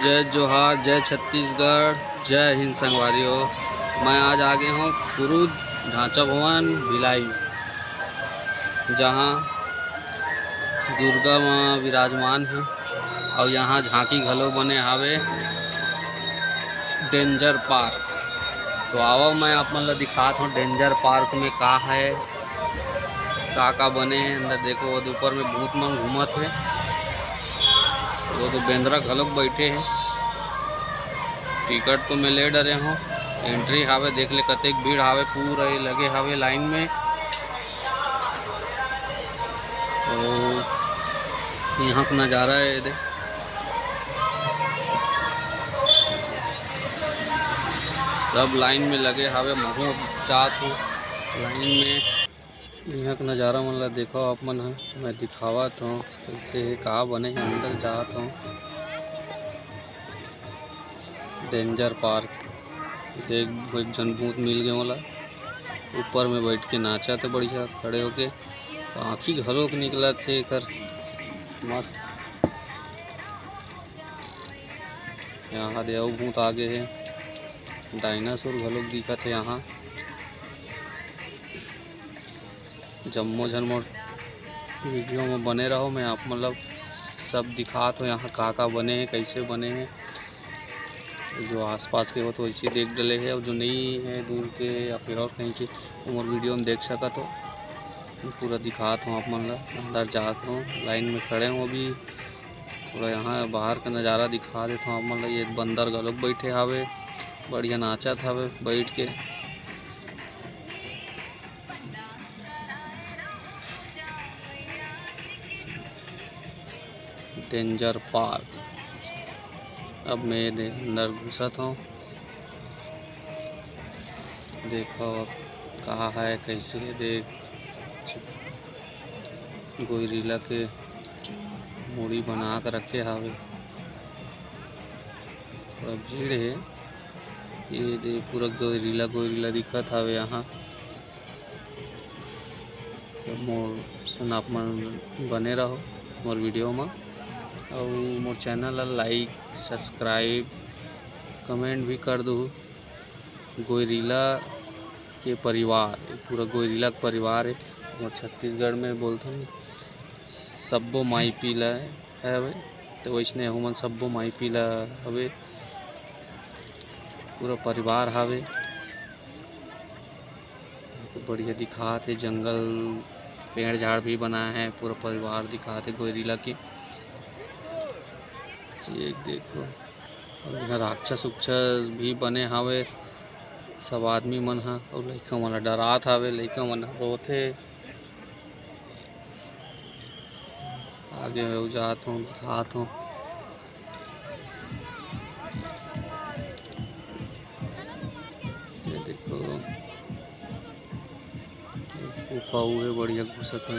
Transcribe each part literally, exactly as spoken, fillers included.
जय जोहार, जय छत्तीसगढ़, जय हिंद संगवारी हो। मैं आज आ गए हूँ कुरुद ढांचा भवन भिलाई, जहाँ दुर्गा माँ विराजमान है और यहाँ झांकी घलो बने हावे डेंजर पार्क। तो आओ, मैं आप मन ला दिखात हूँ डेंजर पार्क में का है, का का बने हैं अंदर। देखो, वो ऊपर में भूत मन घूमत है, वो तो बेंदरा घलोक बैठे हैं। टिकट तो मैं ले डरे हूँ, एंट्री हावे, देख ले कतेक भीड़ हावे, पूरा ये लगे हावे लाइन में। और यहाँ का नज़ारा है, ये देख, सब लाइन में लगे हावे, महूँ जात हूँ लाइन में। यहाँ का नज़ारा मन ला देखो आप मन ह, मैं दिखावत हूँ कैसे हे, का बने हे, अंदर जात हूँ। Danger park. देख, एक झन भूत मिल गए मोला, ऊपर में बैठ के नाचत हे बढ़िया खड़े होके, आँखी घलोक निकलत हे एकर मस्त। यहाँ दे अउ भूत आगे हे, डायनासोर घलोक दिखत हे यहाँ। जम्मो झन मोर वीडियो में बने रहो, मैं आप मतलब सब दिखात हो यहाँ का का बने हे, कैसे बने हे। जो आसपास के हो तो वैसे देख डले हे, और जो नहीं है दूर के या फिर और कहीं के, तो मोर वीडियो में देख सकत हो। पूरा दिखात हूँ आप मन ला, अंदर जात हूँ, लाइन में खड़े हूँ अभी। थोड़ा यहाँ बाहर का नज़ारा दिखा देता हूँ आप मन ला। ये बंदर घलोक बैठे हावे, बढ़िया नाचत हावे बैठ के। Danger park. अब मैं दे अंदर घुसत हूँ। देखो का है, कैसे हे, देख, गोरिल्ला के मुड़ी बना के रखे हावे। थोड़ा भीड़ हे। ये दे पूरा गोरिल्ला, गोरिल्ला दिखत हावे यहाँ। तो मोर सन आप मन बने रहो मोर वीडियो में, और मोर चैनल ला लाइक, सब्सक्राइब, कमेंट भी कर दो। गोरिल्ला के परिवार, ये पूरा गोरिल्ला के परिवार है। और छत्तीसगढ़ में बोलथन सब्बो माई पीला हवे, तो वैसने हमन सब्बो माई पीला हवे, पूरा परिवार हवे। बढ़िया दिखात हे जंगल, पेड़ झाड़ भी बनाए हैं, पूरा परिवार दिखात हे गोरिल्ला के। ये देखो, और यहाँ राक्षस उक्षस भी बने हावे, सब आदमी मन ह, और लइका मन ला डरात हावे, लइका मन रोथे। आगे में जात हूँ, दिखात हूँ। ये देखो, गुफा हुए बढ़िया घुसत हे।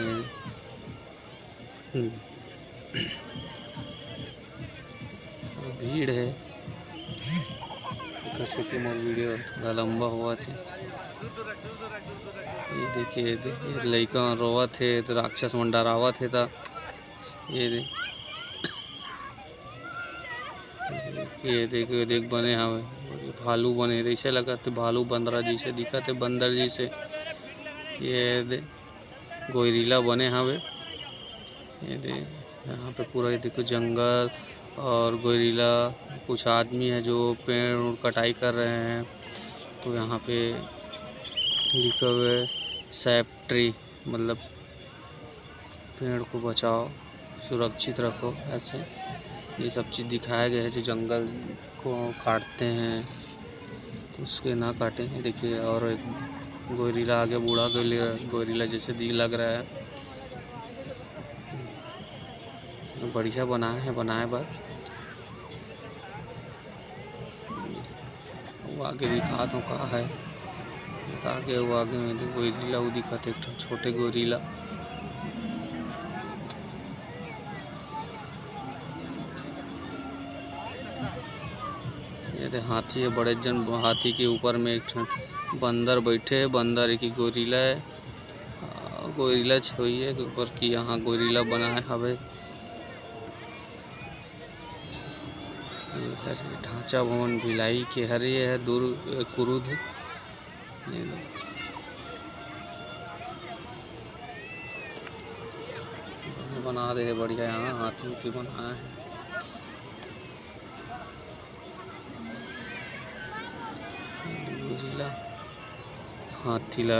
हम्म। भीड़ है, एकर सेती मोर वीडियो थोड़ा लंबा होवत हे। ये देखिए, ये दे-, ये लइका रोवत हे, तो राक्षस मन डरावत हे, त ये दे, ये देखिए, देख बने हवे, भालू बने, जैसे लगत हे भालू बंदरा जैसे दिखत हे, बंदर जैसे। ये दे, गोरिल्ला बने हवे। ये दे, यहाँ पे पूरा ये देखो जंगल और गोरिल्ला, कुछ आदमी है जो पेड़ उड़ कटाई कर रहे हैं। तो यहाँ पे लिखा हुआ है सेव ट्री, मतलब पेड़ को बचाओ, सुरक्षित रखो। ऐसे ये सब चीज़ दिखाया गया है जो जंगल को काटते हैं, तो उसके ना काटें। देखिए, और एक गोरिल्ला आ गया, बूढ़ा गोरिल्ला, गोरिल्ला जैसे दी लग रहा है। बढ़िया बनाए हैं, बनाए बर। वो आगे दिखात हूँ का है, आगे, वो आगे में गोरिल्ला, वो दिखत हे एक ठो छोटे गोरिल्ला। ये दे हाथी है, बड़े जन हाथी के ऊपर में एक ठन बंदर बैठे है, बंदर एक गोरिल्ला है, आ, गोरिल्ला छवि है ऊपर की, यहाँ गोरिल्ला बनाए हवे। ढांचा भवन भिलाई के हरे, ये ह दुर्ग, अ, कुरुद। ये दे। बना दे हे बढ़िया, यहाँ हाथी उथी बनाए हे। गोरिल्ला हाथी ला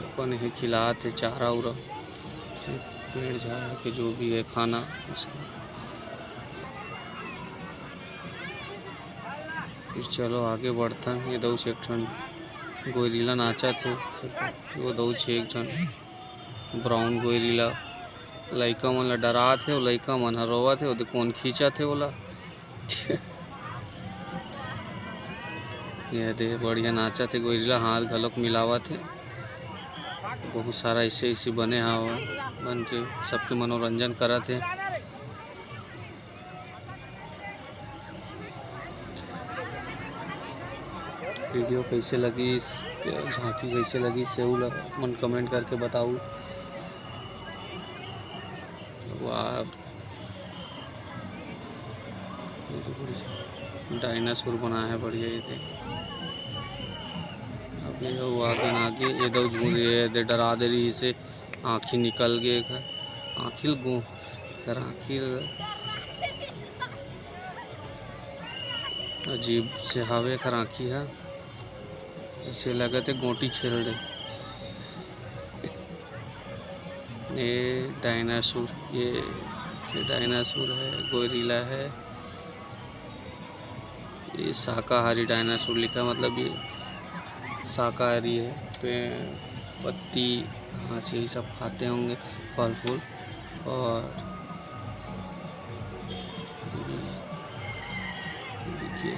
अपन हे खिलात हे चारा उरा, पेड़ झाड़ के जो भी है खाना उसको। फिर चलो आगे बढ़थन। ये दऊ से एक ठन गोरिल्ला नाचत हे, वो दऊ से एक ठन ब्राउन गोरिल्ला। लइका मन ला डरात हे, वो लइका मन ह रोवत हे, ओदे कोन खींचत हे ओला। ये दे बढ़िया नाचत हे गोरिल्ला, हाथ घलोक मिलावत हे। बहुत सारा ऐसे ऐसे बने हव, बन के सबके मनोरंजन करत हे। वीडियो कैसे लगिस, झांकी कैसे लगिस, से ला मन कमेंट करके बताऊ। वाह, ये तो पूरी डायनासोर बना है, बढ़िया। ये देख, अब ये वो आगे ना आगे, ये दो झूल, ये दे डरा दे रही से, आँखी निकल गए, आँखी गो कर आँखी ल-, अजीब से हावे एखर आँखी ह, ऐसे लगत हे गोटी खेल दे। ये डायनासोर, ये, ये डायनासोर है, गोरिल्ला है। ये शाकाहारी डायनासोर लिखा है, मतलब ये शाकाहारी है, पेड़, पत्ती, घास, यही सब खाते होंगे, फल फूल। और देखिए,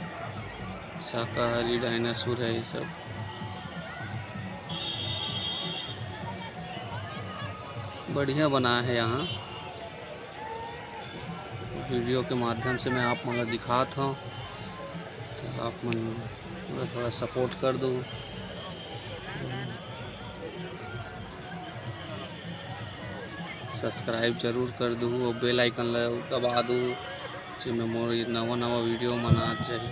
शाकाहारी डायनासोर है ये सब। बढ़िया बना है यहाँ। वीडियो के माध्यम से मैं आप मन ला दिखात हूँ, तो आप मन थोड़ा, थोड़ा सपोर्ट कर दो, सब्सक्राइब जरूर कर दो और बेल आइकन ला दबा दो, जेमे मोर ये नवा नवा वीडियो मन आ जाही,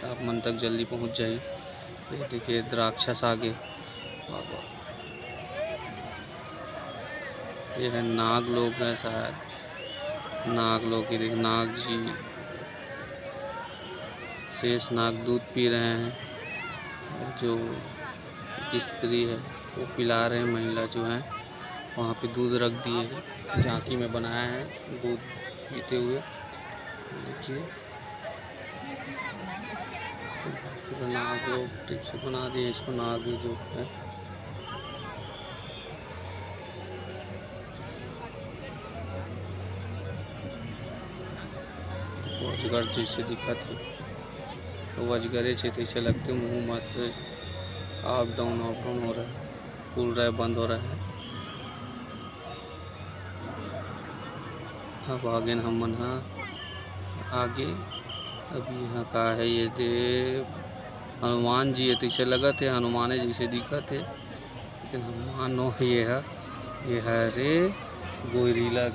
तो आप मन तक जल्दी पहुँच जाही। ये देखिए, राक्षस आगे। ये है नाग लोग हैं शायद, नाग लोग, ये देख, नाग जी, शेष नाग दूध पी रहे हैं। जो स्त्री है, वो पिला रहे हैं, महिला जो है, वहाँ पे दूध रख दिए हैं, झांकी में बनाया है दूध पीते हुए। देखिए, पूरा नाग लोग ठीक से बना दिए इसको, नाग जो है। वो अजगर जैसे दिखत हे, वो अजगरे छे तैसे लगते, मुंह मस्त अप डाउन अप डाउन हो रहा है, खुल रहा है, बंद हो रहा है। अब आगे न हमन ह आगे, अब यहाँ का है ये दे, हनुमान जी है, तैसे लगत है हनुमाने जैसे दिखत है, लेकिन हनुमान नो है ये है, ये है रे गोरिल्ला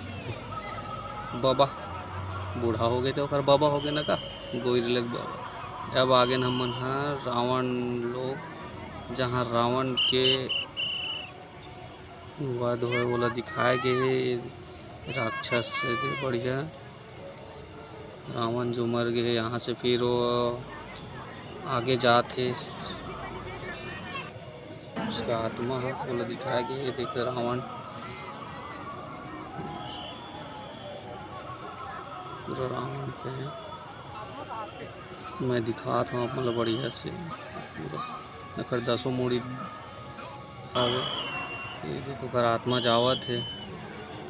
बाबा, बूढ़ा हो गए तो ओकर बाबा हो गए ना का, गोरिल्ला बाबा। अब आगे न हमन ह रावण लोग, जहाँ रावण के वध होए ओला दिखाए गे हे। राक्षस से दे बढ़िया, रावण जो मर गए हे, यहाँ से फिर वो आगे जात हे, उसका आत्मा हे, ओला दिखाए गे हे। देख रावण, पूरा रावण के हे। मैं दिखात हूँ आप मन ला बढ़िया से पूरा एकर दसों मुड़ी। अब ये देखो, ओकर आत्मा जावत हे।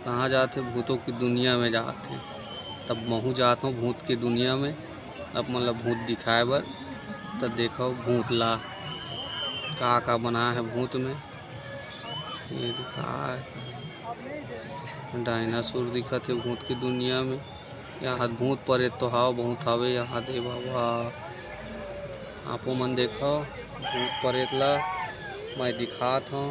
कहाँ जात हे? भूतों की दुनिया में जात हे। तब महूँ जात हूँ भूत की दुनिया में, आप मन ला भूत दिखाए बर। तब देखो भूत ला का का बनाए हे भूत में। ये दिखा डायनासोर दिखत हे भूत की दुनिया में। यहाँ भूत परेत तो हाव बहुत हावे यहाँ दे बाबा। आपो मन देखो भूत परेत ला मैं दिखात हूँ।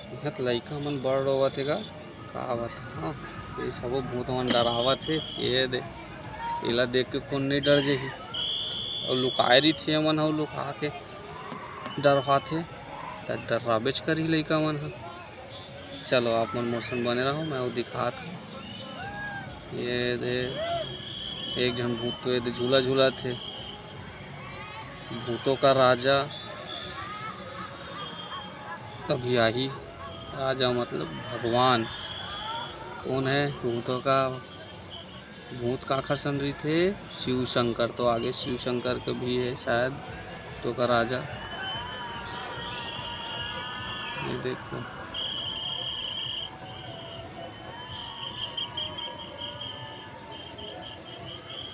इहाँ त लइका मन बड़ रोवत हे गा, का बता, हाँ, ये सबो भूत मन डरावत हे। ये दे, एला देख के कोन नहीं डर जाही? अउ लुकाए रहिथे एमन, अउ लुका के डरवाथे, त डर्राबेच करही लइका मन ह। चलो, आप मन मोर संग बने रहो, मैं वो दिखात हूँ। ये दे, एक झन भूत तो ये दे झूला झूलत हे। भूतों का राजा अभी आही। राजा मतलब भगवान। कोन हे भूतों का? भूत काखर सन रहिथे? शिव शंकर। तो आगे शिव शंकर के भी हे शायद, तो का राजा। ये देखो,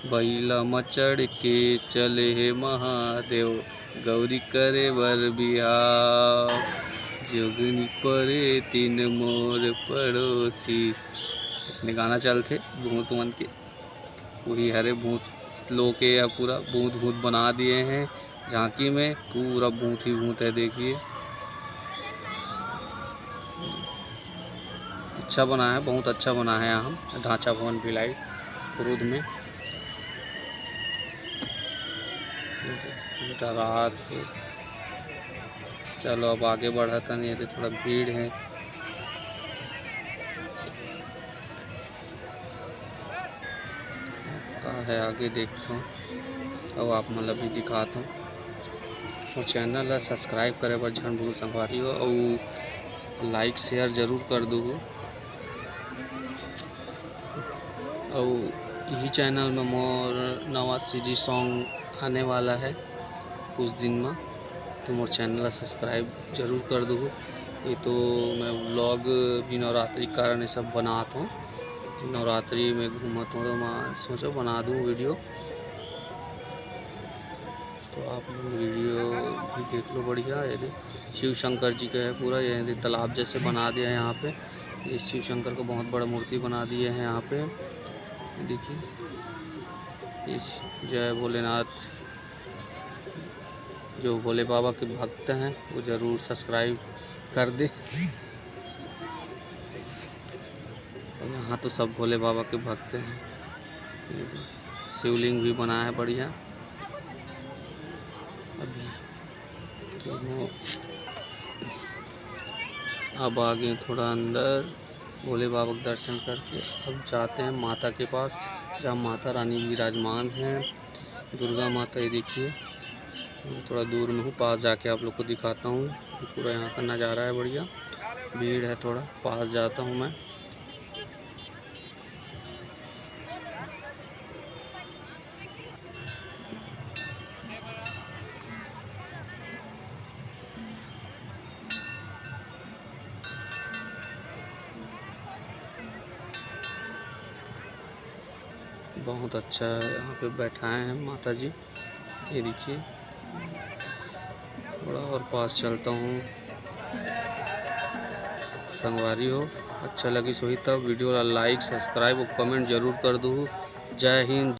बइला म चढ़ के चले हे महादेव, गौरी करे बर बिहाव, जोगनी परे तीन मोर पड़ोसी। इसने गाना चलथे भूत मन के। वही हरे भूत लोग के, या पूरा भूत भूत बना दिए हैं झांकी में, पूरा भूत ही भूत है। देखिए, अच्छा बना है, बहुत अच्छा बना है हम ढांचा भवन भिलाई कुरुद में। बेटा रात है। चलो, अब आगे बढ़त हन, ये थोड़ा भीड़ है। का है आगे देखथों, अउ आप मन ला भी दिखाथों। अउ चैनल ला सब्सक्राइब करे बर झन भूलू संगवारी हो, अउ लाइक शेयर जरूर कर दू। अउ यही चैनल में मोर नवा सीजी सॉन्ग आने वाला है कुछ दिन में, तो मोर चैनल ला सब्सक्राइब जरूर कर दू। ये तो मैं व्लॉग भी नवरात्रि के कारण ये सब बनात हूँ, नवरात्रि में घूमत हूँ, तो मैं सोचा बना दूँ वीडियो। तो आप लोग वीडियो भी देख लो, बढ़िया। ये दे शिव शंकर जी का है पूरा, ये दे तालाब जैसे बना दिया है यहाँ पे। ये शिव शंकर का बहुत बड़ा मूर्ति बना दिए हैं यहाँ पे, ये देखिए। इस जय भोलेनाथ, जो भोले बाबा के भक्त हैं, वो ज़रूर सब्सक्राइब कर दे। और यहाँ तो सब भोले बाबा के भक्त हैं। ये दे, शिवलिंग भी बना है बढ़िया। अभी दोनों अब आ गए थोड़ा अंदर, भोले बाबा के दर्शन करके अब जाते हैं माता के पास, जहाँ माता रानी विराजमान हैं, दुर्गा माता। ये देखिए, थोड़ा दूर में हूँ, पास जाके आप लोग को दिखाता हूँ। पूरा यहाँ का नज़ारा है बढ़िया, भीड़ है थोड़ा, पास जाता हूँ मैं। बहुत अच्छा है, यहाँ पे बैठाए हैं माता जी। ये देखिए, थोड़ा और पास चलता हूँ। संगवारी हो, अच्छा लगिस होही तब वीडियो ला लाइक, सब्सक्राइब और कमेंट जरूर कर दू। जय हिंद।